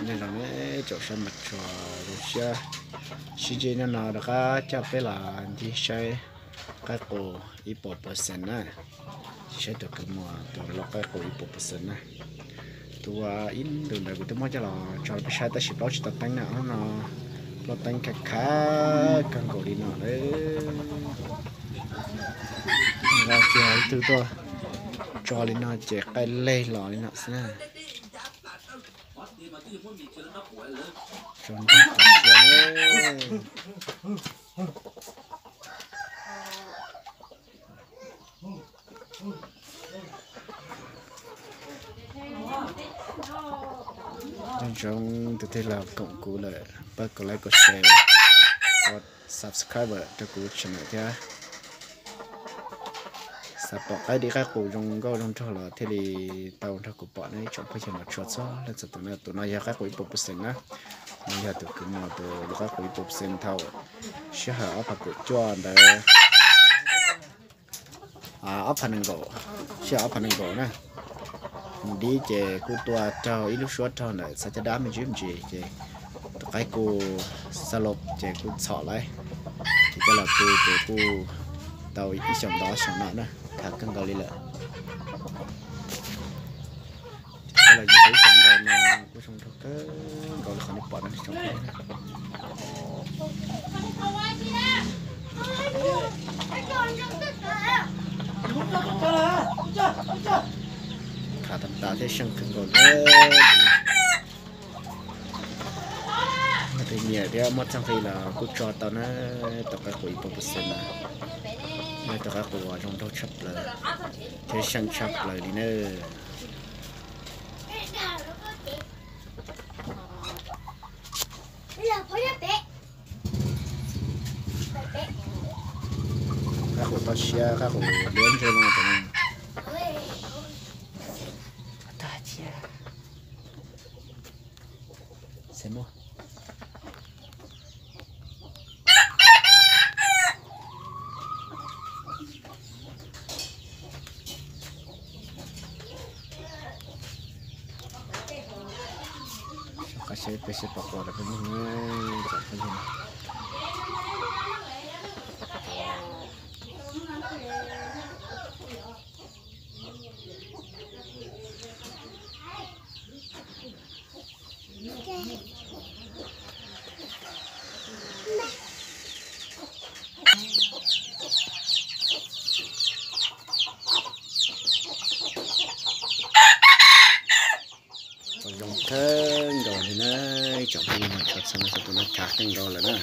Nej zoo ne, tsoom saib mas tsuas zoo siab sib ntsib no no rov qab coj peb los ncig saib qaib qus ib puas percent na. Ncig saib tus kws muag tus loj qaib qus ib puas percent na. Tus ib ntus ntawd kuv twb muab coj los tso peb saib tab sis plaub tsis tau teeb na, hnub no plaub teeb khav khav kawg nkaus li no lawm. Nqa kiag ib tug tuaj tso li no ces qaij leg los li no xwb na. Zoo nkauj kawg siab. Nyob zoo tus twg los koom kuv lawm pab kom like, kom share, kom subscribe rau kuv channel thiab. Xav pom qaib dib qaib qus zoo nkauj zoo nraug los thiaj li tau nrog kuv pom na ib tsoom phooj ywg mos tshua txhua leej txhua tus na. Tus no yog qaib qus ib puas percent na. No yog tus kws muag tus loj qaib qus ib puas percent thaum sij hawm ob phav kaum cuaj ntawd, ob phav nees nkaum, sij hawm ob phav nees nkaum na. Mus dib ces kuj tua raug ib lub suab raug ntawm txhab caj dab me ntsis me ntsis ces tus qaib kuj xa loj ces kuj txhom lawm. Ces coj los tu ces kuj tau ib xyoos ntau xyoo no na, khav kawg nkaus li lawm. Coj los yug tau ib xyoos ntau no kuj zoo nraug kawg nkaus li qhov nej pom no tsoom phooj ywg. Khav tas tas thiab seej kawg nkaus li. Tus nyiam thiab muaj txoj nqi los kuj tso tau na, tus qaib qus ib puas percent na. Yog tus qaib qus uas zoo nraug tshaj plaws thiab seej tshaj plaws li na. Qaib qus toj siab, qaib qus liab ntseg no tus no. Qab seb peb seb pom qhov rau peb mloog na, tsoom phooj ywg. Zoo kawg nkaus li na, ib tsoom phooj ywg mos tshua txhua leej txhua tus, no khav kawg nkaus lawm na.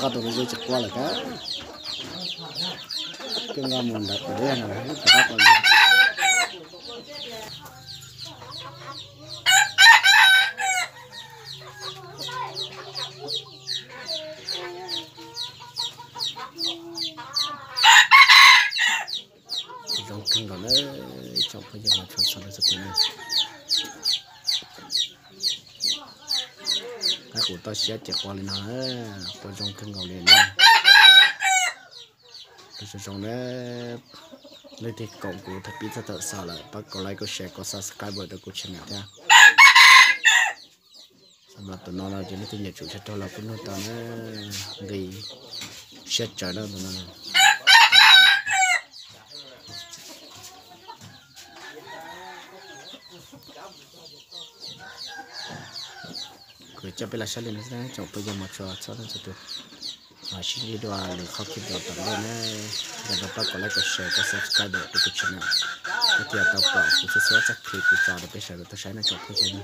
Koj tus me zeb tsis quaj lawm kab. Koj nqa mus ntawd kuv deb no rov qab quaj li. Zoo kawg nkaus na, ib tsoom phooj ywg mos tshua txhua leej txhua tus na. Qaib qus toj siab ces quaj li no, quaj zoo kawg nkaus li na. Zoo zoo na, leej twg koom kuv thaum pib txog thaum xaus lawm pab kom like, kom share, kom subscribe rau kuv channel thiab. Xam mas tus no no ces leej twg nyiam tsum tshaj raug los kuj nug tau na, nqi siab tsawv na tus no. Kuv coj peb los saib li no xwb, tsoom phooj ywg mos tshua txhua leej txhua tus. Sib ntsib dua lwm qhov clip tom ntej na, yog li pab kom like, kom share, kom subscribe rau kuv channel, kuv thiaj tau pom kuv txhua txhua txoj clip kuv tso rau peb sawv daws tau saib na tsoom phooj ywg na.